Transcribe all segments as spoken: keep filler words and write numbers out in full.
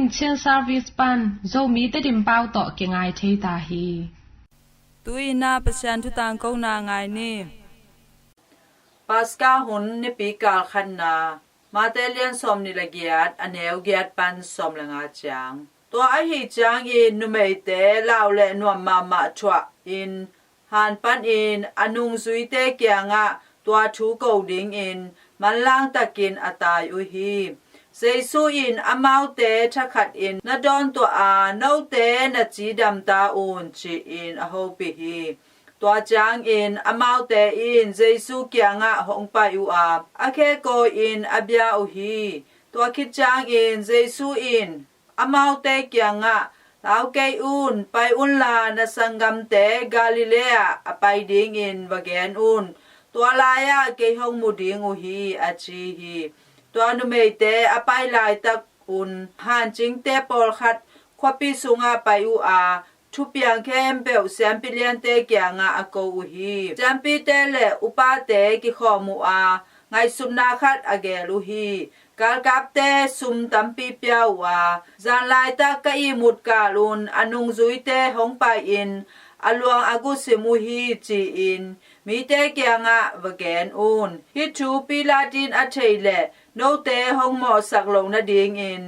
Chin Service pan Zomi Tedim pau tawh kingai thei ta hi. Tu-in ah Pasian thu tangkona ngai ni. Paska hun nipi kal khatna, Mate lian sawmnih le giat, a neu giat pan sawm le nga ciang. Tua ahi ciangin numeite lau le nuam mahmah thuah in, han panin a nungzuite kiangah tua thu ko dingin manlang takin a tai uh hi. Jesu in amaute thakhatin, "Na dawntuah a, note na cidam ta un," ci-in a hopih hi. Tua ciangin amaute in Jesu kiangah hong pai uh a, a khe kawi-in a bia uh hi. Tua khit ciangin Jesu in amaute kiangah, "Lau kei un, pai unla na sanggamte Galilee ah a pai dingin va gen un. Tua lai-ah kei hong mu ding uh hi," a ci hi. Tua numeite a pai laitak un hancingte pawlkhat khuapi sungah pai uh a, thupiang khempeuh siampi liante kiangah a ko uh hi. Siampite le upate kikhawm uh a, ngaihsutna khat a geel uh hi. Galkapte sum tampi pia uh a, "Zan laitak ka ihmut kalun a nungzuite hong pai-in a luang a gusim uh hi," ci-in mite kiangah va gen un. Hih thu Pilat in a thei leh, note hong mawhsak loh nadingin,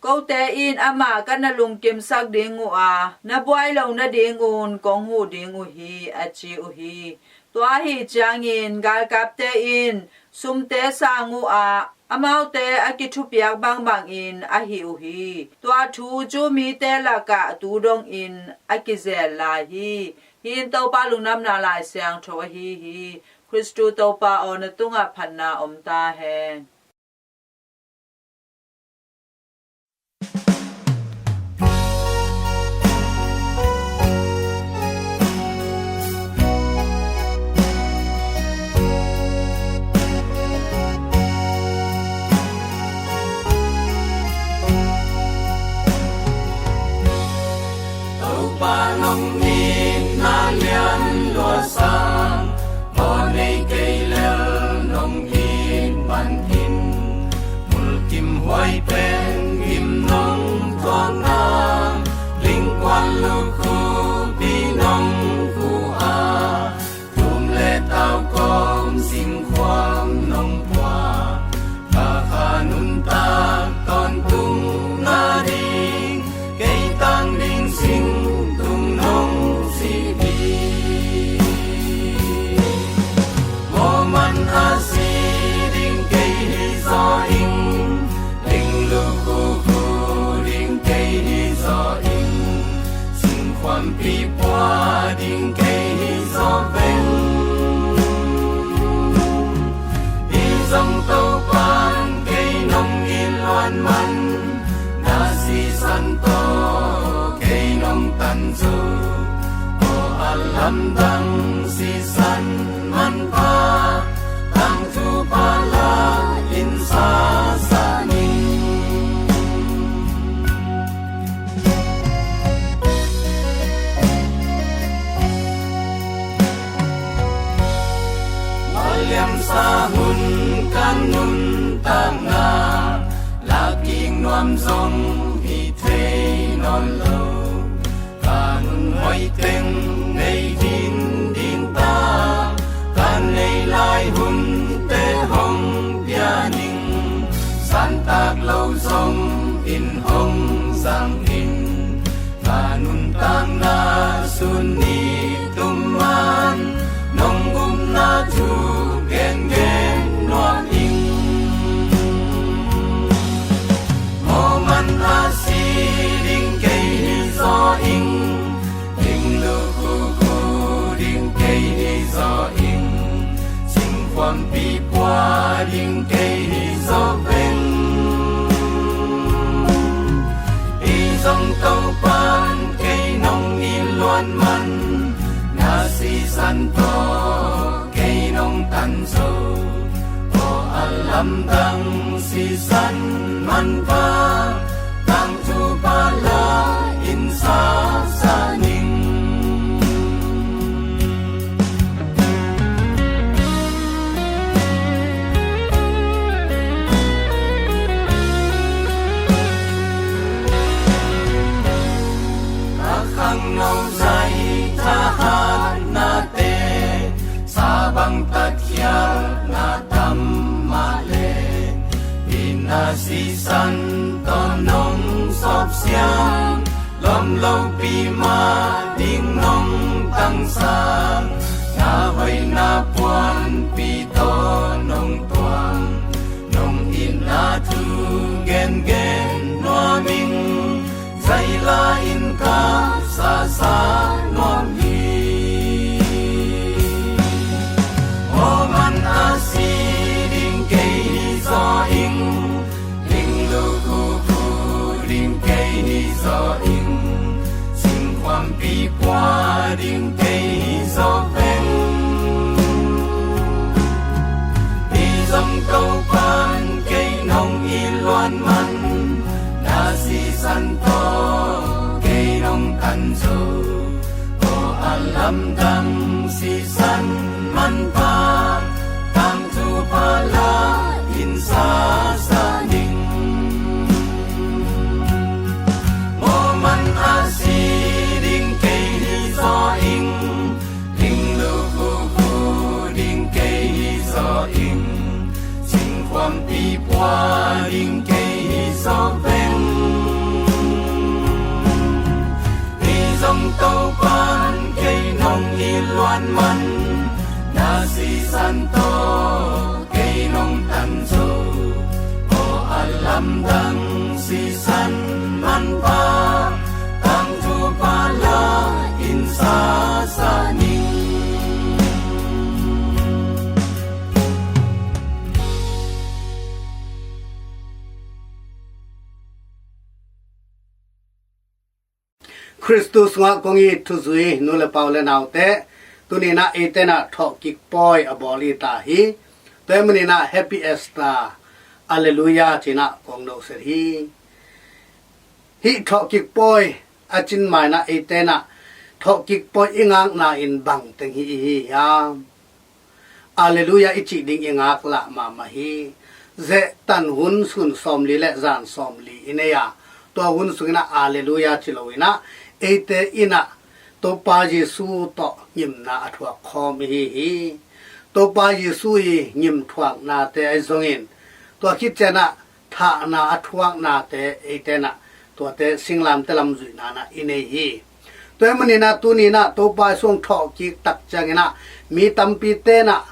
"Kote in amah ka na lungkimsak ding uh a, na buai loh nadingun kong huh ding uh hi," a ci uh hi. Tua ahi ciangin galkapte in sumte sang uh a, amaute a kithupiak bangbangin a hih uh hi. Tua thu Jew mite lakah tu dongin a kizel lai hi. Hih in Topa Lungdamna Lai Siangtho ahi hi. Khristu Topa aw, na tungah phatna om ta hen. Topa nong itna lian luasa, aw nei kei lel nong it manin, mulkimhuai pen gim nong tuakna, lingkuan lukhupi nong hu a, tum le tau kawm singkhuam nong pua, ka kha nuntak tawntung nading, kei tang ding singtung nong si hi. Mawhman a si ding kei hi zaw ing, ling lukhuku ding kei hi zaw ing, singkhuampi pua ding kei hi zaw veng. Hi zong Topan kei nong it luat man, na sisan tawh kei nong tan zo. Aw a lamdang sisan manpha, tangthu pala in sasa ning. Mawliamsa hun ka nuntakna, lakik nuam zong hi thei nawn lo. Ka nun hoih teng nei din ding ta, ka nei lai hunte hong pia ning. Santak lo zong in hong zang in, ka nuntakna sun ni tum man, nong upna thu gengen nuam ing. Mawhman a si ding kei hi zaw ing, ling lukhuku ding kei hi zaw ing, singkhuampi pua ding kei hi zaw veng. Hi zong Topan kei nong it luat man, na sisan tawh kei nong tan zo. Aw a lamdang sisan manpha, tangthu pala in sasa ning. Sisan tawh nong sawpsiang, lawm lopi mah ding nong tangsak, na hoihna puanpi tawh nong tuang, nong itna thu gengen nuam ing. Zaila in ka sasa nuam hi. Moman a si ding kei hi zaw ing, ling lukhuku ding kei hi zaw ing, singkhuampi pua ding kei hi zaw veng. Hi zong Topan kei nong i luan man, na sisan tawh kei nong tan zo. Aw a lamdang sisan manpa, tangthu pala in sasa ning. Moman a si ding kei hi zaw ing, ling lukhuku ding kei hi zaw ing, singkhuampi pua ding kei hi zaw veng. Hi zong Topan kei nong i luan man, na sisan tawh kei nong tan zo. Aw a lamdang sisan manpa, tangthu pala in sasa ning. Khristu sungah kong it thuzui nu le pa u le naute, tuni-in ah eite in ah thawhkik pawi a bawl i ta hi. Tua ahih manin ah Happy Easter, Alleluia ci-in ah kong nohset hi. Hih thawhkik pawi a cin ma-in ah eite in ah thawhkik pawi i ngakna in bang teng hi i hi hiam? Alleluia i cih ding i ngaklah mahmah hi. Zehtan hun sun sawmli le zan sawmli i nei a, tua hun sungin ah Alleluia ci loin ah eite in ah Topa Jesu tawh ngimna a thuak khawm i hi hi. Topa Jesu i ngim thuaknate ahi zongin, tua khit ciang ah thahna a thuaknate eite in ah tuate singlamteh lam zuihna in ah i nei hi. Tua ahih manin ah tuni-in ah Topa Jesu hong thawhkik tak ciangin ah mi tampite in ah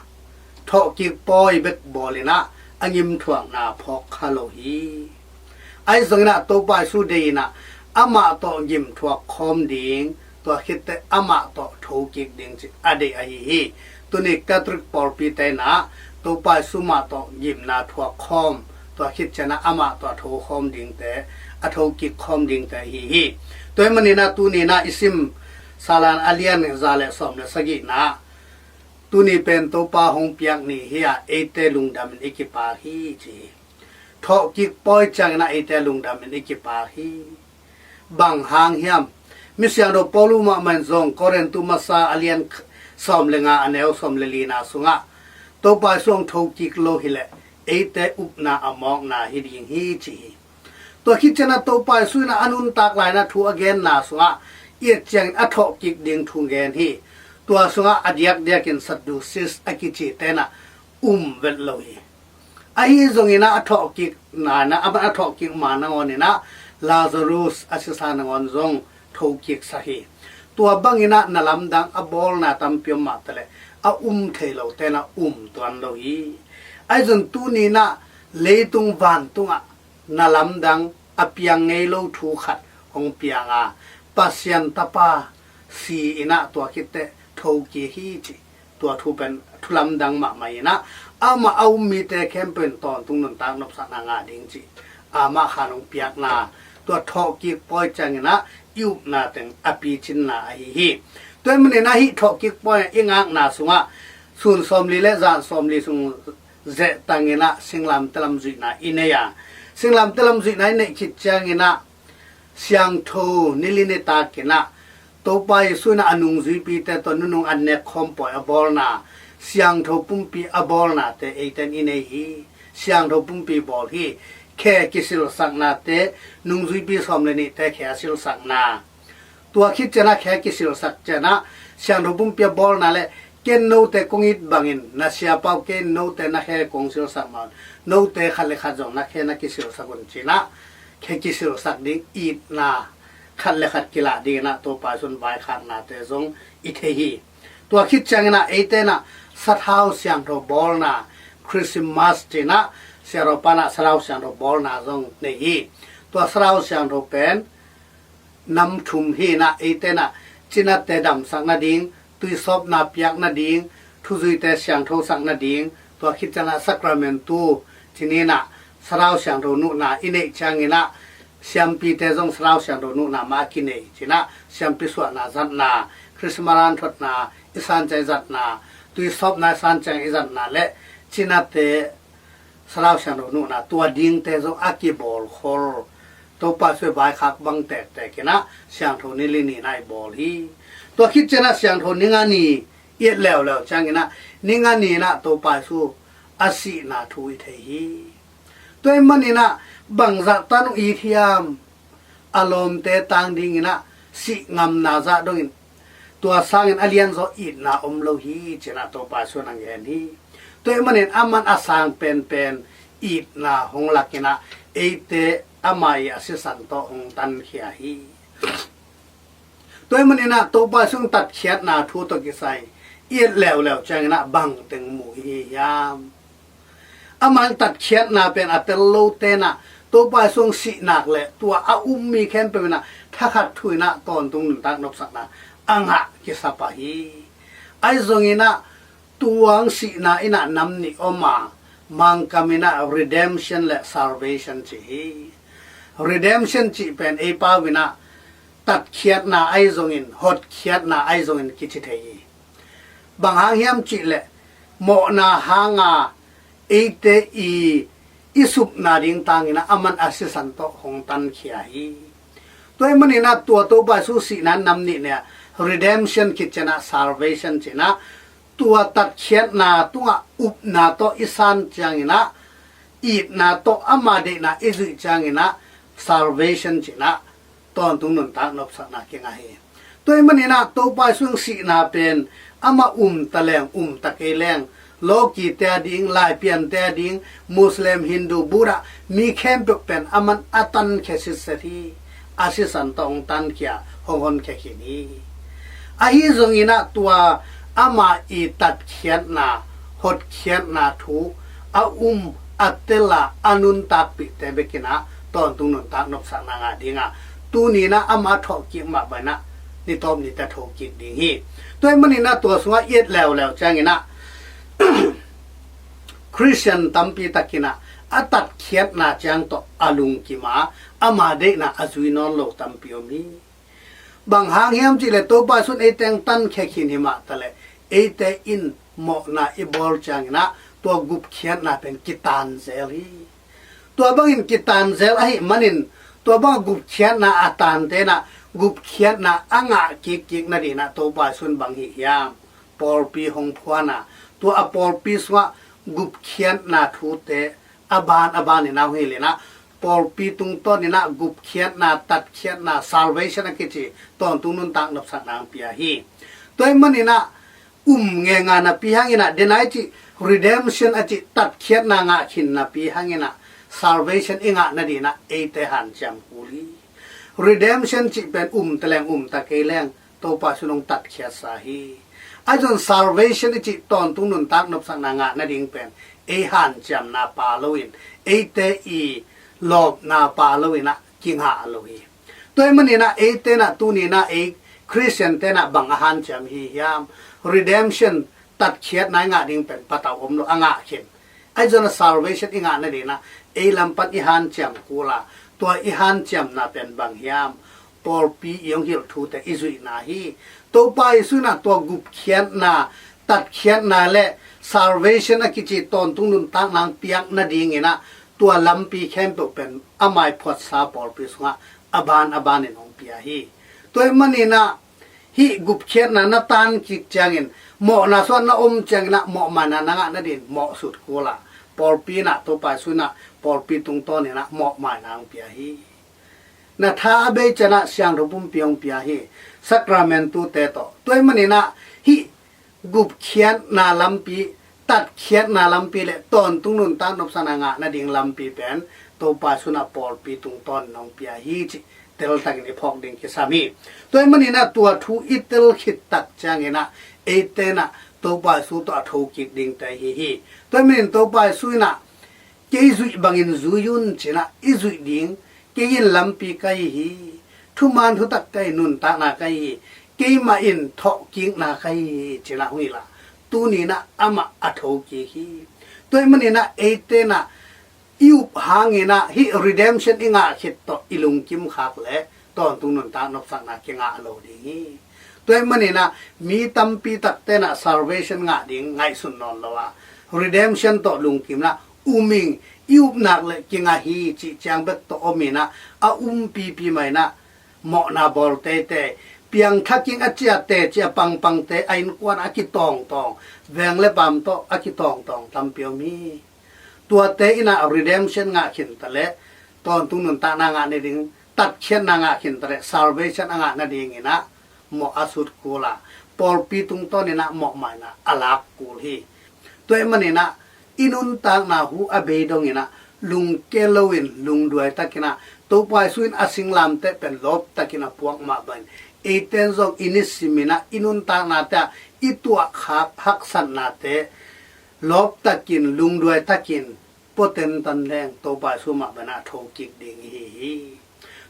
thawhkik pawi bek bawlin ah a ngim thuakna phawk kha lo hi. Ahi zongin ah Topa Jesu deih in ah amah tawh ngim thuak khawm ding, tua khit teh amah tawh thokik ding cih a deih ahi hi. Tuni Catholic pawlpite in ah Topa Jesu mah tawh ngimna thuak khawm, tua khit ciang ah amah tawh a tho khawm dingte, a thokik khawm dingte ahi hi. Tua ahih manin ah tuni-in ah i sim Salan a lian za le sawm le sagihna, tuni pen Topa hong piak ni hi a, eite lungdamin i kipak hi ci hi. Thawhkik pawi ciangin ah eite lungdamin i kipak hi. Bang hang hiam? Misiangtho Paul mahmah in zong Korintu masa a lian sawm le nga a neu sawm le lina sungah Topa Jesu hong thokik lo hileh eite upna a mawkna hi ding hi ci hi. Tua khit ciang ah Topa Jesu in ah a nuntak lai-in ah thu a genna sungah i et ciangin a thawhkik ding thu gen hi. Tua sungah a diakdiakin Sadducees a kicite in ah um vet lo hi. Ahi zongin ah a thawhkik na, na, a thawhkik ma nangawn in ah Lazarus a sisa nangawn zong thokik sak hi. Tua bangin ah na lamdang a bawlna tampi om mah taleh a um thei lote in ah um tuan lo hi. Ahi zong tuni-in ah leitung vantungah na lamdang a piang ngei lo thu khat hong piang a, Pasian Tapa si in ah tua khit teh thokik hi cih, tua thu pen thu lamdang mahmah in ah amah a um mite khempeuh in tawntung nuntak nopsakna ngah ding cih amah khan hong piakna, tua thawhkik pawi ciangin ah i upna teng a picinna ahi hi. Tua ahih manin ah hih thawhkik pawi i ngakna sungah sun sawmli le zan sawmli sung zehtangin ah singlamteh lam zuihna i nei a, singlamteh lam zuihna i neih khit ciangin ah siangtho nili nitakin ah Topa Jesu in ah a nungzuipite tawh nunung an nek khawm pawi a bawlna, siangtho pumpi a bawlnate eite in i nei hi. Siangtho pumpi bawl hi. Khe kisilsaknate, nungzuipi sawm le nihte khe a silsakna, tua khit ciang ah khe kisilsak ciang ah siangtho pumpi a bawlna le Ken note kong it bangin na siapa uh, ken note na khe kong silsak mah un, note khat le khat zong na khe na kisilsak un, ci-in ah khe kisilsak ding itna khat le khat kilah dingin ah Topa Jesu in vaikhaknate zong i thei hi. Tua khit ciangin ah eite in ah sathau siangtho bawlna, Christmas ci-in ah Sia Topa in ah sathau siangtho bawlna zong nei hi. Tua sathau siangtho pen nam thum hi-in ah eite in ah cinate damsak nading, tuisawpna piak nading, thuzuite siangthosak nading, tua khit ciangin ah sakramentu, ci-in ah sathau siangtho nuhna i neih ciangin ah siampite zong sathau siangtho nuhna mah a kinei, ci-in ah siampi suahna zatna, Christmas hanthotna i san ciang i zatna, tuisawpna i san ciang i zatna le cinate sathau siangtho nuhna, tua dingte zong a kibawlkhol, Topa Jesu vaikhak bang tektek in ah siangtho ni li ni-in ah i bawl hi. Tua khit ciangin ah siangtho ni nga ni i et leuleu ciangin ah ni nga ni-in ah Topa Jesu a sihna thu i thei hi. Tua ahih manin ah bangzah tan hong it hiam, a lawmte tang dingin ah sih ngamna zah dongin, tua sangin a lianzaw itna om lo hi, ci-in ah Topa Jesu in hong gen hi. Tua ahih manin aman a sang penpen itna hong lak in ah eite ama ii a sisan tawh hong tankhia hi. Tua ahih manin ah Topa Jesu in tatkhiatna thu tawh kisai i et leuleu ciangin ah bang teng mu i hi hiam? Ama tatkhiatna pen a tel lote in ah Topa Jesu in sih nak leh tua a um mi khempeuh in ah thakhat thu in ah tawntung nuntak nopsakna a ngah kisa pah hi. Ahi zongin ah tua hong sihna in ah nam nih om a, Mangkam in ah redemption le salvation ci hi. Redemption cih pen ei pau in ah tatkhiatna ahi zongin, hotkhiatna ahi zongin kici thei hi. Bang hang hiam cih leh mawhna hang a eite ii i supna ding tangin ah aman a sisan tawh hong tankhia hi. Tua ahih manin ah tua Topa Jesu sihna in nam nih nei a, redemption khit ciangin ah salvation ci-in ah, tua tatkhiatna tungah upna tawh i san ciangin ah, itna tawh ama deihna i zuih ciangin ah salvation ci-in ah tawntung nuntak nopsakna kingah hi. Tua ahih manin ah Topa Jesu in sihna pen amah um ta leng, um ta kei leng, lawkite a ding, Laipiante a ding, Muslim, Hindu, Buddha, mi khempeuh pen aman a tankhia sitset hi. A sisan tawh hong tankhia, hong honkhia khin hi. Ahi zongin ah tua ama ii tatkhiatna, hotkhiatna thu a um, a tel a, a nuntakpihte bek in ah tawntung nuntak nopsakna ngah ding a, tuni in ah ama thawhkik mah bangin ah ni tawp nite thokik ding hi. Tua ahih manin ah tua sungah i et leuleu ciangin ah Khristian tampi tak in ah a tatkhiatna ciang tawh a lungkim a, ama deihna a zui nawn lo tampi om hi. Bang hang hiam cih leh Topa Jesu in eite hong tankhia khin hi mah ta leh, eite in mawhna i bawl ciangin ah tua gupkhiatna pen kitanzel hi. Tua bangin kitanzel ahih manin, tua bang gupkhiatna a tante in ah gupkhiatna a ngah kikkik nadingin ah Topa Jesu in bang hih hiam? Pawlpi hong phuan a, tua a pawlpi sungah gupkhiatna thute a ban a banin a hong hilh in ah, pawlpi tungtawn in ah gupkhiatna, tatkhiatna, salvation a kici tawntung nuntak nopsakna hong pia hi. Tua ahih manin ah um ngenga napi hangin ah, den a i cih redemption a cih tatkhiatna ngah khin napi hangin ah salvation i ngah nadingin ah eite hanciam kul hi. Redemption cih pen um ta leng, um ta kei leng, Topa Jesu in hong tatkhiatsa hi. Ahi zongin salvation i cih tawntung nuntak nopsakna ngah nading pen ei hanciamna pha loin, eite ii lawpna pha loin ah kingah lo hi. Tua ahih manin ah eite in ah tuni in ah ei Khristiante in ah bang a hanciam i hi hiam? Redemption, tatkhiatna i ngah ding pen patau om lo, a ngah khin. Ahi zongin ah salvation i ngah nadingin ah ei lam pan i hanciam kul a, tua i hanciamna pen bang hiam? Pawlpi ii hong hilh thute i zuihna hi. Topa Jesu in ah tua gupkhiatna, tatkhiatna le salvation a kici tawntung nuntakna hong piak nadingin ah tua lampi khempeuh pen ama ii phuatsa pawlpi sungah a ban a banin hong pia hi. Tua ahih manin ah hih gupkhiatna na tan kik ciangin, mawhna sungah na om ciangin ah mawhmaina na ngah nadingin mawhsut kul a, pawlpi in ah, Topa Jesu in ah pawlpi tungtawn in ah mawhmaina hong pia hi. Na tha a bei ciang ah siangtho pumpi hong pia hi, sakramentute tawh. Tua ahih manin ah hih gupkhiatna lampi, tatkhiatna lampi le tawntung nuntak nopsakna ngah nading lampi pen Topa Jesu in ah pawlpi tungtawn in hong pia hi cih teltakin i phawk ding kisam hi. Tua ahih manin ah tua thu i tel khit tak ciangin ah eite in ah Topa Jesu tawh a thokik dingte ahi hi. Tua ahih manin Topa Jesu in ah kei zuih bangin zui un ci-in ah i zuih ding, kei in lampi ka hi hi, thuman thutak ka hi, nuntakna ka hi hi, keimah in thawhkikna ka hi hi ci-in ah hong hilh a, tuni-in ah amah a thokik hi. Tua ahih manin ah eite in ah i up hangin ah hih redemption i ngah khit tawh i lungkim khak le tawntung nuntak nopsakna kingah lo ding hi. Tua ahih manin ah mi tampi takte in ah salvation ngah ding ngaihsun nawn lo a, redemption tawh lungkim in ah um ing, i up nak le kingah hi cih ciang bek tawh om in ah, a umpipi mah in ah mawhna bawl teitei, piangthak ing a ciate, cia pangpangte, a innkuan a kitawngtawng, veng le paam tawh a kitawngtawng tampi om hi. Tuate in ah redemption ngah khin ta le, tawntung nuntakna ngah nading, tatkhiatna ngah khin ta le, salvation a ngah nadingin ah mawh a sut kul a, pawlpi tungtawn in ah mawh mah in ah a lak kul hi. Tua ahih manin ah i nuntakna hu a bei dongin ah lungke loin lungduai takin ah Topa Jesu in a singlamteh pen lawp takin a puak mah bangin eite in zong i nisim in ah i nuntaknate ah i tuahkhak haksatnate lawp takin, lungduai takin pua tentan leng Topa Jesu mah bangin ah thokik ding i hi hi.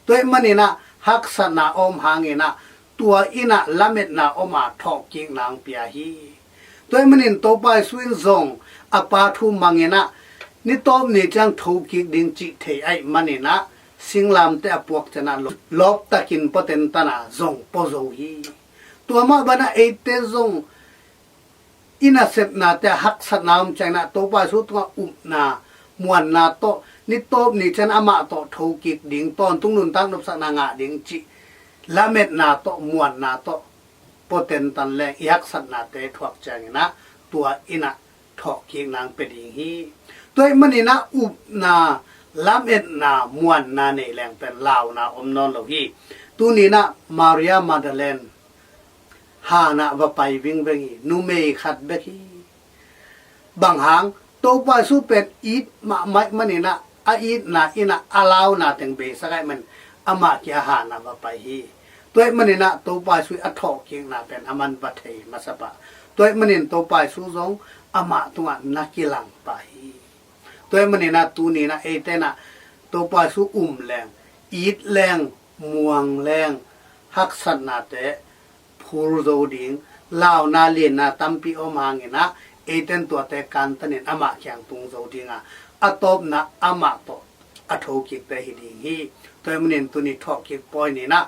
Tua ahih manin ah haksatna a om hangin ah tua in ah lametna om a thawhkikna hong pia hi. Tua ahih manin Topa Jesu in zong a Pa thu mangin ah ni tawp ni ciang thokik ding cih thei ahih manin ah singlamteh a puak ciangin ah lawp takin pua tentan a zong pua zo hi. Tua mah bangin ah eite zong i nasepnate ah haksatna om ciangin ah Topa Jesu tungah upna, muanna tawh ni tawp ni ciang amah tawh thokik ding, tawntung nuntak nopsakna ngah ding cih lametna tawh, muanna tawh pua tentan leng i haksatnate thuak ciangin ah tua in ah thawhkikna hong pia ding hi. Tua ahih manin ah upna, lametna, muanna nei leng pen launa om nawn lo hi. Tuni-in ah Maria Magdalene han ah va pai vingveng hi, numei khat bek hi. Bang hang, Topa Jesu pen it mahmah ahih manin ah a itna in ah a launa teng beisak ahih manin amah kiang han ah va pai hi. Tua ahih manin ah Topa Jesu a thawhkikna pen aman va thei masa pah. Tua ahih manin Topa Jesu zong amah tungah na kilang pah hi. Tua ahih manin ah tuni-in ah eite in ah Topa Jesu um leng, it leng, muang leng, haksatnate phul zo ding, launa lianna tampi om hangin ah eite in tuate kantanin amah kiang tung zo ding a, a tawpna amah tawh a thokikte hi ding hi. Tua ahih manin tuni thawhkik pawi ni-in ah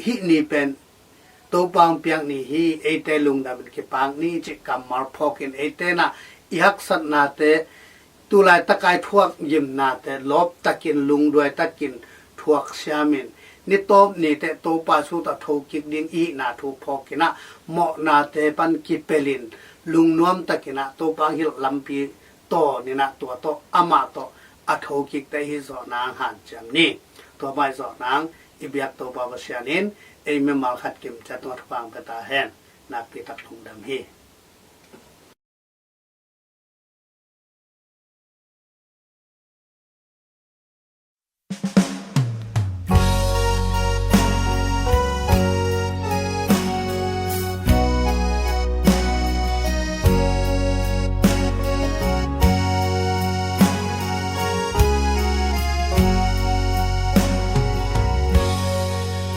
hih ni pen Topa hong piak ni hi, eite lungdamin kipak ni cih kammal phawkin eite in ah i haksatnate, tu laitaka i thuak gimnate lawp takin, lungduai takin thuak siamin, ni tawp ni teh Topa Jesu tawh thokik ding i hihna thu phawkin ah mawhnate pan kipelin, lungnuam takin ah Topa hong hilh lampi tawnin ah tua tawh amah tawh a thokikte hi zawh nang hanciam ni. Tua mah hi zawh nang, i biak Topa Pasian in ei mimal khat kimciat tungah thupha hong pia ta hen. Nakpi tak lungdam hi.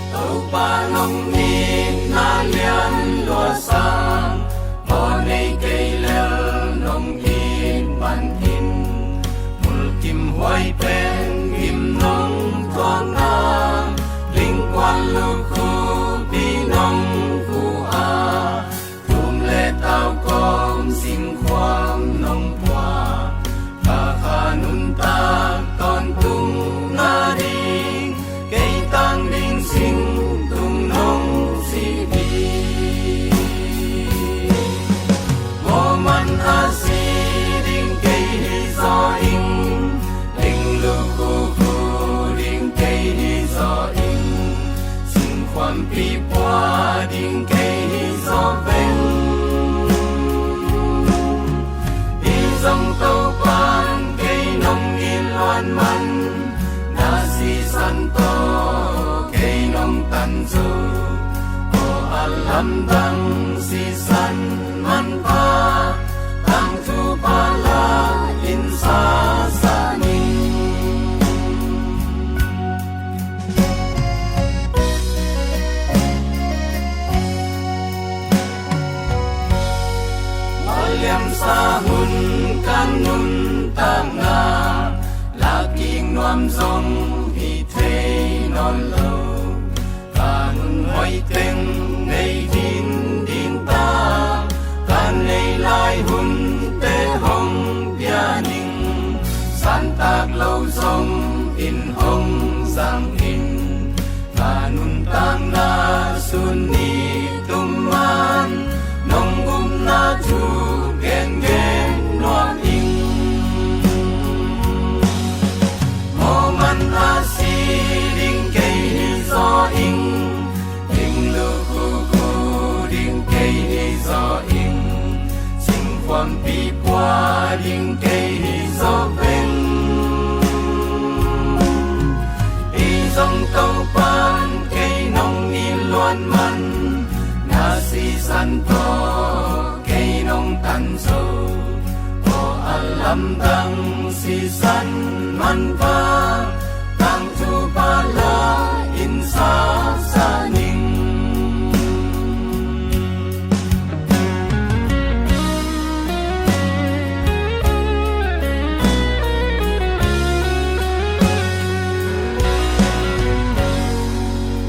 Topa nong itna lian lua sam, Lamdang sisan manpha, tangthu pha la in sasa ning. Mawliamsa hun ka nuntakna, lakik nuam zong hi thei nawn lo. Ka nun hoih teng nei ding ding ta, ka nei lai hunte hong pia ning. Santak lo zong in hong zang in, ka nuntakna sun ni tum man, nong upna thu gengen nuam ing. Moman a si ding kei hi zaw ing, ling lukhu khu ding kei hi zaw ing, singkhuampi pua ding kei hi zaw veng. Hi zong Topan kei nong it luat man, na sisan tawh kei nong tan zo. Aw a lamdang sisan manpha, tangthu pha la in sasa ning.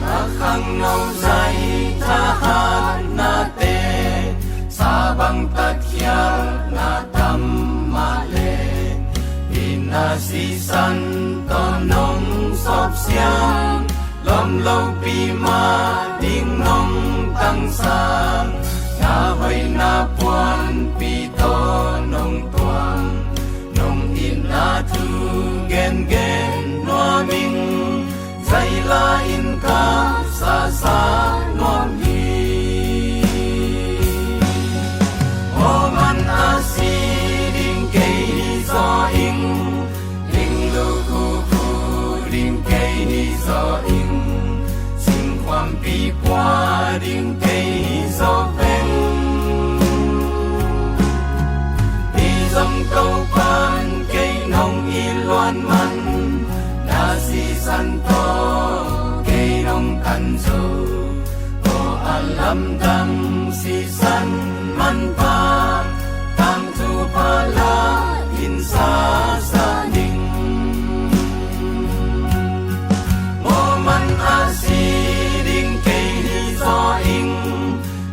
Ka khangno zai thahatnate, sa bang tatkhialhna tam mah leh, itna sisan tawh nong sawp siam, lawm lopi mah ding nong tangsak, na hoihna puanpi tawh nong tuam, nong itna thu gengen nuam ing, zai la in ka sasa nuam hi. Moman a si ding kei hi zaw ing, ling lukhu khu ding kei hi zaw ing, singkhuampi pua ding kei hi zaw veng. Hi zong Topan kei nong it luat man, na sisan tawh kei nong tan zo. Aw a lamdang sisan manpha, tangthu pha la in sasa ning. Moman a si ding kei hi zaw ing,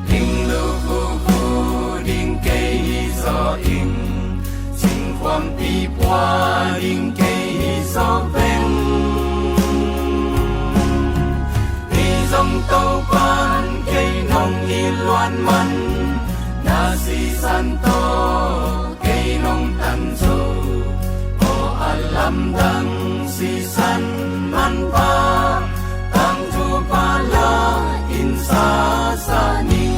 ling lukhu khu ding kei hi zaw ing, singkhuampi pua ding kei hi zaw veng. Hi zong Topan kei nong it luat man, na sisan tawh kei nong tan zo. Aw a lamdang sisan manpha, tangthu pha la in sasa ning.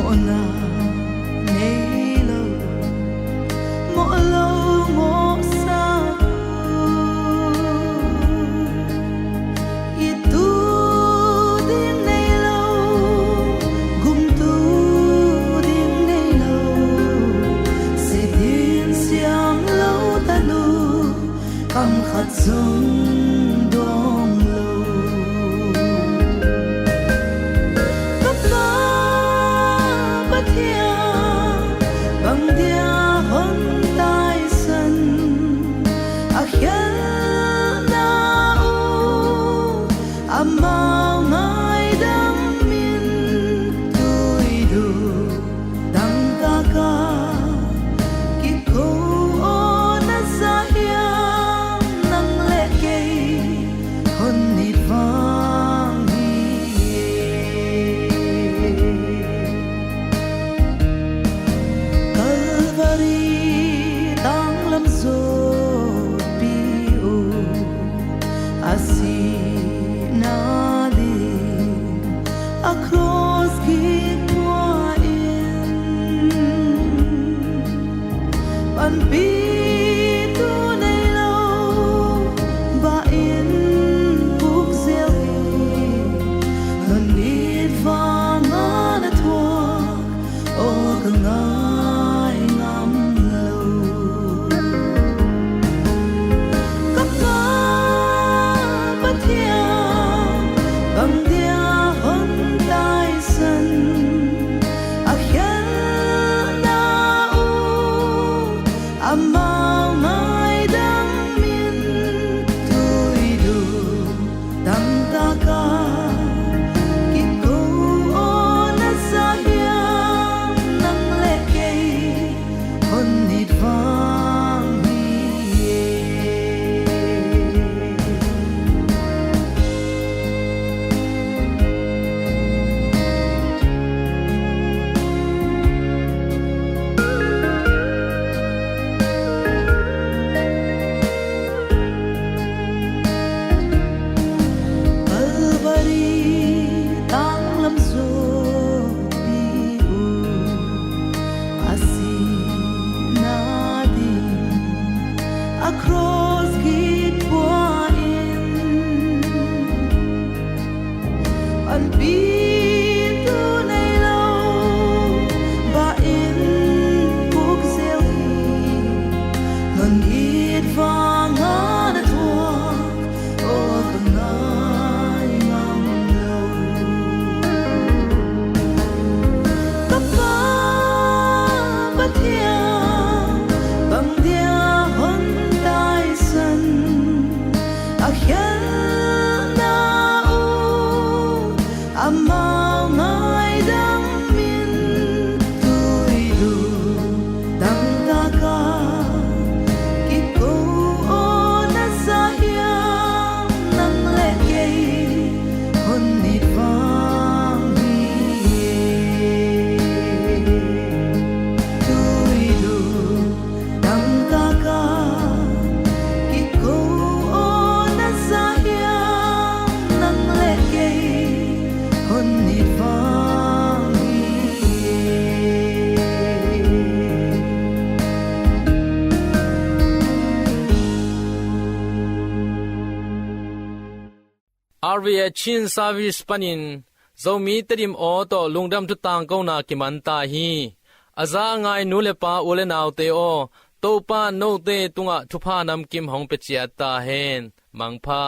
Mawhna nei lo, mawh lo mawhsak uh, ittu ding nei lo, gumtu ding nei lo, si ding siam lo tan uh, kam khat zong dawng lo. Ka Pa Pathian, bang dia hon taisan, a khialhna uh amau ngaidam in, tui duh dangtak a kiko aw na za hiam? Nang le kei hon it vang hi. Calvary tanglam zawhpih uh, a sihna ding a cross gik pua in, panpihtu nei lo, bah in puk ziau hi. Nong it vang a na thuak aw ka ngai ngam lo. Ka Pa Pathian, bang dia hon taisan, a khialhna uh amau ngaidam in, tui duh dangtak a kiko aw na za hiam? Nang le kei hon it vang hi. Calvary tanglam zawhpih uh, a sihna ding a cross gik pua in, panpihtu nei lo, bah in puk ziau hi. Nong it vang a na thuak aw ka ngai ngam lo. Ka Pa Pathian, bang dia hon taisan, a khialhna uh amau ngaidam in, tui duh dangtak a kiko aw na za hiam? Nang le kei hon it vang hi. Tui duh dangtak a kiko aw na za hiam? Nang le kei hon it vang hi. R V A Chin Service panin Zomi Tedim aw tawh lungdam thu tangkona kiman ta hi. A za a ngai nu le pa, u le naute aw, Topa note tungah thupha namkim hong pia ciat ta hen. Mangpha.